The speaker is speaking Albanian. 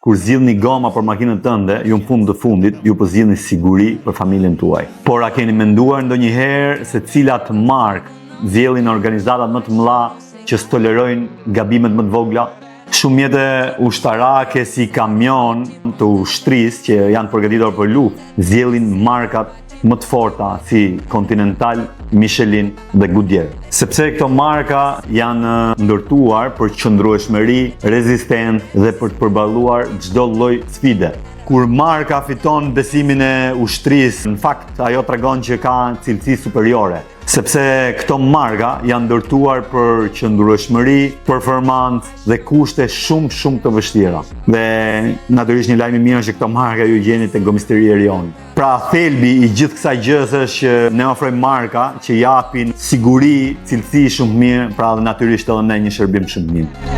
Kur zgjidhni goma për makinën tënde, ju në fund të fundit, ju po zgjidhni siguri për familjen tuaj. Por a keni menduar ndonjëherë se cilat markë zgjedhin organizatat më të mëdha që s'tolerojnë gabimet më të vogla? Shumë mjete ushtarake si kamion të ushtrisë që janë përgatitur për luftë, zgjedhin markat më të forta si Continental, Michelin dhe Goodyear. Sepse këto marka janë ndërtuar për qëndrueshmëri, rezistencë dhe për të përballuar çdo lloj sfide. Kur marka fiton besimin e ushtrisë, në fakt ajo tregon që ka cilësi superiore. Sepse këto marka janë ndërtuar për qëndrueshmëri, performancë dhe kushte shumë shumë të vështira. Dhe natyrisht një lajm i mirë është që këto marka ju gjeni te Gomisteria Erion. Pra thelbi i gjithë kësaj gjësë është që ne ofrojmë marka që japin siguri, cilësi shumë të mirë, pra dhe natyrisht edhe ne një shërbim shumë të mirë.